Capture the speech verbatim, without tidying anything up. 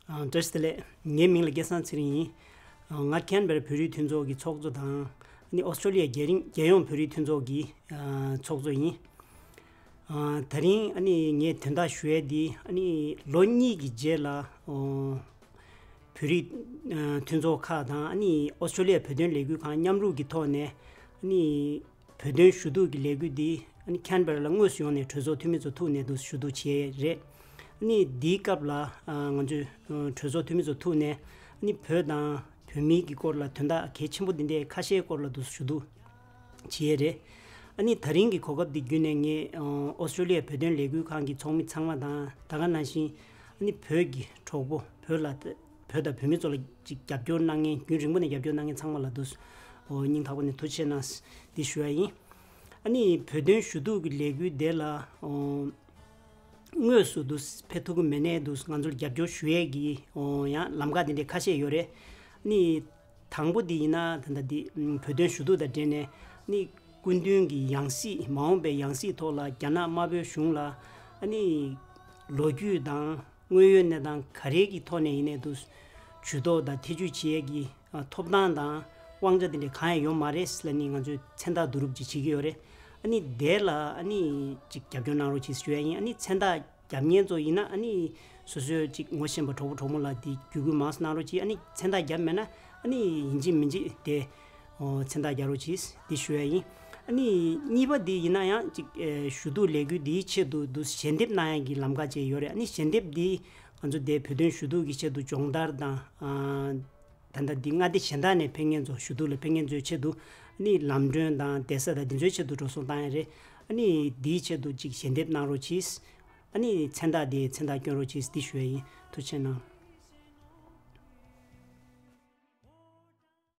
ཨ། བཀྲ་ཤིས་བདེ་ལེགས། ངའི་མིང་ལ་སྐལ་བཟང་ཚེ་རིང་ཡིན། ཨ། ང་ཁེན་བྷེ་ར་བོད་རིགས་མཐུན་ཚོགས་ཀྱི་ཚོགས་གཙོ་དང་། ཨ་ནི་ཨོ་སི་ཀྲོ་ལི་ཡ་རྒྱལ་རིང་རྒྱལ་ཡོངས་བོད་རིགས་མཐུན་ཚོགས་ཀྱི་ཨ་ཚོགས་གཙོ་ཡིན། ཨ། ད་རིང་ཨ་ནི་ངས་དོན་དག་ཞུ་ཡས་འདི། ཨ་ནི་ལོ་གཉིས་ཀྱི་རྗེས་ལ། ཨོ། བོད་རིགས་ཨ་མཐུན་ཚོགས་ཁག་དང་། ཨ་ནི་ཨོ་སི་ཀྲོ་ལི་ཡ་བོད་དོན་ལས་འགུལ་ཁང་མཉམ་རུབ་ཀྱི་ཐོག་ནས། ཨ་ནི་བོད་དོན་ཞུ་གཏུག་གི་ལས་འགུལ་འདི། ཨ་ནི་ཁེན་བྷེ་ར་ལ་དངོས་སུ་ཡོང་ནས་གྲོས་ཚོགས་འཐུས་མི་ཚོ་ཐུག་ནས་འདུག་ཞུ་གཏུག་བྱས་རེད། ཨ་ནི་འདིའི་སྐབས་ལ། ཨ། ང་ཚོས་ཨ་གྲོས་ཚོགས་འཐུས་མི་ཚོ་ཐུག་ནས། ཨ་ནི་བོད་དང་བོད་མིའི་གི་སྐོར་ལ་དོན་དག་གལ་ཆེན་པོ་འདི་འདྲའི་ཁ་ཤས་སྐོར་ལ་འདུག་ཞུ་གཏུག་བྱས་རེད། ཨ་ནི་ད་རིང་གི་གོ་སྐབས་འདི་བརྒྱུད་ནས་ངས། ཨ། ཨོ་སི་ཀྲོ་ལི་ཡ་བོད་དོན་ལས་འགུལ་ཁང་གི་ཚོགས་མི་ཚང་མ་དང་། ད་ག་ནང་བཞིན། ཨ་ནི་བོད་ཀྱི་གྲོགས་པོ། བོད་ལ། བོད་དང་བོད་མི་ཚོ་ལ་ཅིག་རྒྱབ་སྐྱོར་གནང་མཁན། རྒྱུན་རིང་པོ་ནས་རྒྱབ་སྐྱོར་གནང་མཁན་ཚང་མ་ལ་འདུག་ཨོ། སྙིང་ཐག་པ་ནས་ཐུགས་རྗེ་ཆེ་གནང་འདི་ཞུ་ཡ་ཡིན། ཨ་ནི་བོད་དོན་ཞུ་གཏུག་གི་ལས་འགུལ་དེ་ལ། ཨོ། དངོས་སུ་འདུག་ཕེབས་ཐུབ་ཀྱི་མེད་ནའི་འདུག་ང་ཚོར་རྒྱབ་སྐྱོར་ཞུ་ཡས་ཀྱི། ཨོ། ཡང་ལམ་ཁ་དེ་འདྲའི་ཁ་ཤས་ཡོད་རེད། ཨ་ནི་དང་པོ་འདི་ཡིན་ན། ད་ལྟ་འདི་བོད་དོན་ཞུ་གཏུག་དང་འབྲེལ་ནས། ཨ་ནི་སྐུ་མདུན་གྱི་ཡང་སྲིད། མ་འོངས་པའི་ཡང་སྲིད་ཐོག་ལ་རྒྱ་ནག་དམར་པོའི་གཞུང་ལ། ཨ་ནི་ལོ་རྒྱུས་དང་དངོས་ཡོད་གནས་སྟངས་ག་རེ་གི་ཐོག་ནས་ཡིན་ནའི་འདུག་ཇུས་གཏོགས་དང་ཐེ་ཇུས་བྱེད་ཡས་ཀྱི། ཨ། ཐོབ་ཐང་དང་དབང་ཆ་དེ་འདྲ་གང་ཡང་ཡོད་མ་རེད་ལབ་ནི་ང་ཚོས་མཚན་རྟགས་བསྡུ་རུབ་ཅིག་བྱེད་ཀྱི་ཡོད་རེད། ཨ་ནི་དེ་ལ། ཨ་ནི་ཅིག་རྒྱབ་སྐྱོར་གནང་རོགས་གྱིས་ཞུ་ཡ་ཡིན། ཨ་ནི་མཚན་རྟགས་རྒྱབ་མཁན་ཚོ་ཡིན་ན། ཨ་ནི་སོ་སོའི་ཅིག་ངོ་ཤེས་པ་གྲོགས་པོ་གྲོགས་མོ་ལ་དེ་བརྒྱུད་སྐུལ་མང་ཙམ་གནང་རོགས་གྱིས། ཨ་ནི་མཚན་རྟགས་རྒྱབ་མེད་ན། ཨ་ནི་ཡིན་གཅིག་མིན་གཅིག་དེ། ཨོ། མཚན་རྟགས་རྒྱག་རོགས་གྱིས་འདི་ཞུ་ཡ་ཡིན། ཨ་ནི་གཉིས་པ་འདི་ཡིན་ན་ཡང་ཅིག་ཨེ། ཞུ་གཏུག་ལས་འགུལ་འདིའི་ཆེད་དུ་འདུག་ཞལ་འདེབས་གནང་ཡ་གི་ལམ་ཁ་ཅིག་ཡོད་རེད། ཨ་ནི་ཞལ་འདེབས་འདི་ང་ཚོ་དེ་བོད་དོན་ཞུ་གཏུག་གི་ཆེད་དུ་སྦྱོང་བརྡར་དང་། ཨ། ད་ལྟ་འདི་མངའ་སྡེ་གཞན་དག་ནས་ཕེབས་མཁན་ཚོ། ཞུ་གཏུག་ལ་ཕེབས་མཁན་ཚོའི་ཆེད་དུ། ཨ་ནི་ལམ་གྲོན་དང་བསྡད་ས་དང་འདི་ཚོའི་ཆེད་དུ་འགྲོ་སོང་བཏང་ཡ་རེད། ཨ་ནི་འདིའི་ཆེད་དུ་ཅིག་ཞལ་འདེབས་གནང་རོགས་གྱིས། ཨ་ནི་མཚན་རྟགས་དེ། མཚན་རྟགས་སྐྱོན་རོགས་གྱིས་འདི་ཞུ་ཡ་ཡིན། ཐུགས་རྗེ་གནང་།